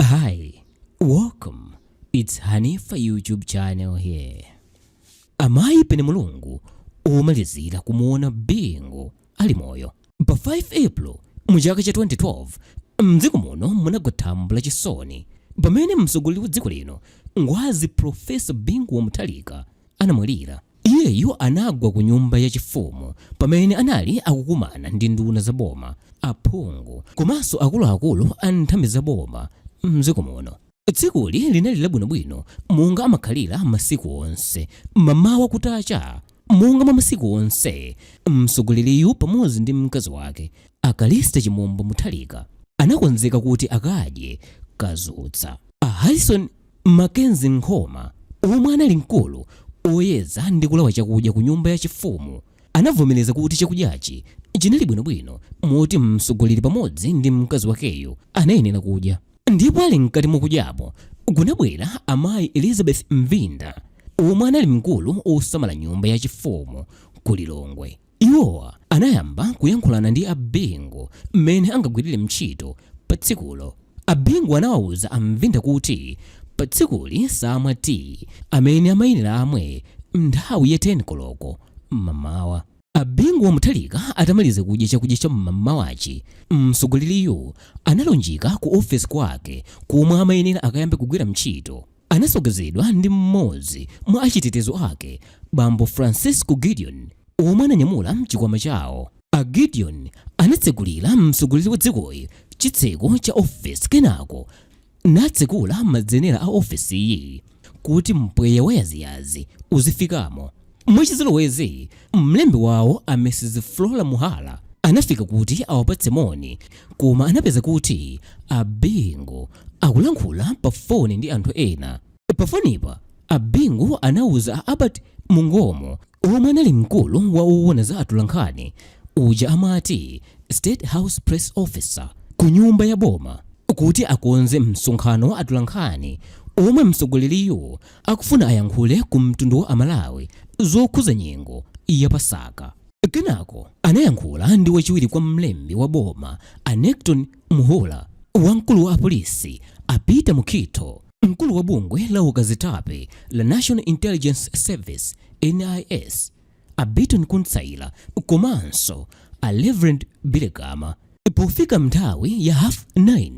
Hi, welcome. It's Hanifa YouTube channel here. Amayi Penemulungu omalizira kumuona Bingu ali moyo. Pa 5 April mu chaka cha 2012, mdziko muno munagwa thambo la chisoni pamene mtsogoleri wa dziko lino, Ngwazi Professor Bingu wa Mutharika, anamwalira. Iyeyu anagwa ku nyumba yachifumu pamene anali akukumana ndi nduna za boma, aphungu komanso akuluakulu a nthambi za boma mdziko muno. Tsikuli linali labwinobwino monga amakhalira masiku onse. Mamawa kutacha, monga mwa masiku onse, mtsogoleriyu pamodzi ndi mkazi wake, a Callista Chimombo Mutharika, anakonzeka kuti akadye kadzutsa. A Harrison Mackenzie Nkhoma, omwe anali mkulu oyeza ndi kulawa chakudya ku nyumba ya chifumu, anavomereza kuti chakudyachi chinali bwinobwino moti mtsogoleri pamodzi ndi mkazi wakeyo anayenera kudya. Ndipo ali mkati mokudyapo, kunabwera amayi Elizabeth Mvinda, omwe anali mkulu osamala nyumba ya chifumu ku Lilongwe. Iwowa anayamba kuyankhulana ndi a Bingu mmene angagwirire ntchito pa tsikulo. A Bingu anawauza a Mvinda kuti pa tsikuli samwa tiyi amene amayenera amwe nthawi ya 10 koloko mmamawa. A Bingu wa Mutharika atamaliza kudya chakudya cha mmamawachi, mtsogoleriyu analunjika ku ofesi kwake komwe amayenera akayambe kugwira ntchito. Anatsogozedwa ndi mmodzi mwa achitetezo ake, bambo Francisco Gideon, omwe ananyamula chikwama chawo. A Gideon anatsegulira mtsogoleri wa dzikoyi chitseko cha ofesi kenako natsekula madzenera a ofesiyi kuti mpweya wayaziyazi uzifikamo. Mwachizolowezi, mlembi wawo a Mrs Flora Muhala anafika kuti awapatse moni koma anapeza kuti a Bingu akulankhula pa foni ndi anthu ena. Pafonipa, a Bingu anauza a Albert Mungomo, omwe anali mkulu wa owona za atolankhani, uja amati State House Press Officer, ku nyumba ya boma kuti akonze msonkhano wa atolankhani omwe mtsogoleriyu akufuna ayankhule ku mtundu wa Amalawi zokhuza nyengo ya Pasaka. Kenako anayankhula ndi wachiwiri kwa mlembi wa boma a Necton Muhula, wamkulu wa apolisi a Peter Mukhito, mkulu wa bungwe la ukazitape la National Intelligence Service, NIS, a Beaton Kuntsaila komanso a Reverend Billy Gama. Pofika nthawi ya 9:30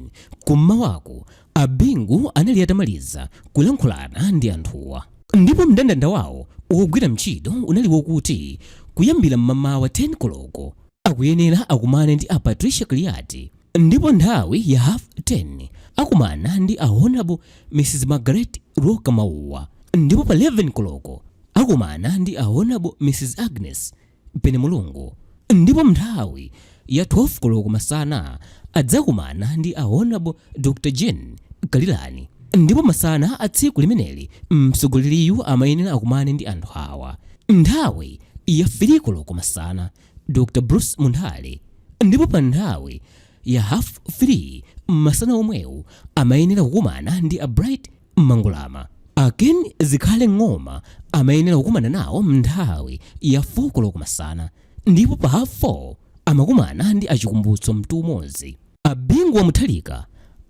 kummawaku, a Bingu anali atamaliza kulankhulana ndi anthuwa ndipo mndandanda wawo wogwira ntchito unali wokuti kuyambira mmamawa 10 koloko akuyenera akumane ndi a Patricia Kaliati ndipo nthawi ya 10:30 akumana ndi a Honorable Mrs Margaret Roka Mauwa ndipo pa 11 koloko akumana ndi a Honorable Mrs Agnes Penemulungu ndipo nthawi ya 12 koloko masana adzakumana ndi a Honorable Dr Jane Kalilani. Ndipo masana a tsiku limeneli mtsogoleriyu amayenera akumane ndi anthu awa: nthawi ya 3 koloko masana, Dr Bruce Munthali, ndipo pa nthawi ya 3:30 masana omwewu amayenera kukumana ndi a Bright Mangulama. A Ken Zikhale Ng'oma amayenera kukumana nawo nthawi ya 4 koloko masana ndipo pa 4:30 amakumana ndi a Chikumbutso Mtumodzi. A Bingu wa Mutharika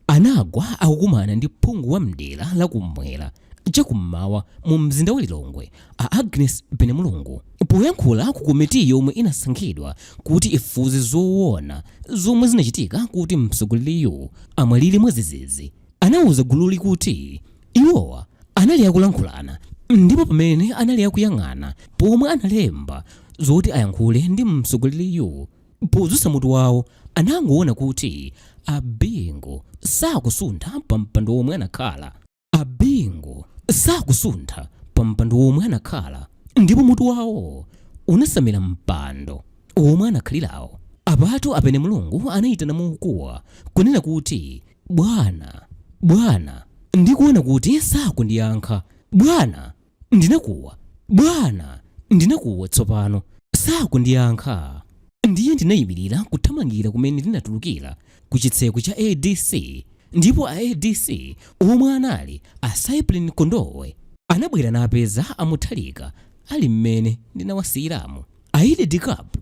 anagwa akukumana ndi phungu wa mdera la kummwera chakummawa mu mzinda wa Lilongwe, a Agnes Penemulungu, poyankhula ku komiti yomwe inasankhidwa kuti ifufuze zoona zomwe zinachitika kuti mtsogoleriyu amwalire mwadzidzidzi, anauza gululi kuti iwowa anali akulankhulana ndipo pamene anali akuyang'ana pomwe analemba zoti ayankhule ndi mtsogoleriyu, podzutsa mutu wawo anangoona kuti a Bingu sakusuntha pa mpando womwe anakhala. A Bingu sakusuntha pa mpando womwe anakhala ndipo mutu wawo unasamira mpando womwe anakhalirawo. Apatu a Penemulungu anayitana mokuwa kunena kuti, "Bwana, bwana!" Ndikuona kuti sakundiyankha. "Bwana!" Ndinakuwa. "Bwana!" Ndinakuwa tsopano. Sakundiyankha. Ndiye ndinayimirira kuthamangira kumene ndinatulukira ku chitseko cha ADC ndipo a ADC, omwe anali a Cyprian Kondowe, anabwera napeza a Mutharika ali mmene ndinawasiyiramo. A aide-de-camp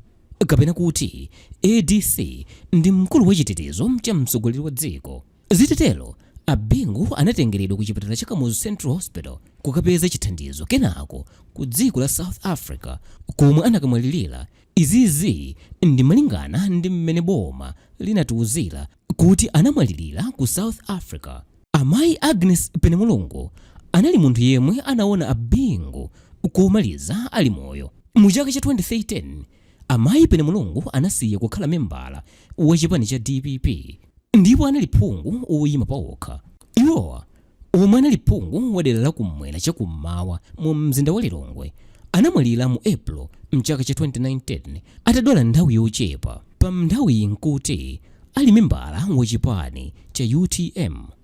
kapena kuti ADC ndi mkulu wa chitetezo cha mtsogoleri wa dziko. Zitatero, A Bingu anatengeredwa ku chipatala cha Kamuzu Central Hospital kukapeza chithandizo kenako ku dziko la South Africa komwe anakamwalilira. Izizi ndi malingana ndi mmene boma linatiuzira kuti anamwalilira ku South Africa. Amayi Agnes Penemulungu anali munthu yemwe anaona a Bingu komaliza ali moyo. Mu chaka cha 2013, Amayi Penemulungu anasiya kukhala membala wa chipani cha dpp ndipo anali phungu oyima paokha. Iwowa, omwe anali phungu wa dera la kummwera chakummawa mu mzinda wa Lilongwe, anamwalira mu April mchaka cha 2019 atadwala nthawi yochepa. Pa nthawiyi nkuti ali membala wa chipani cha utm.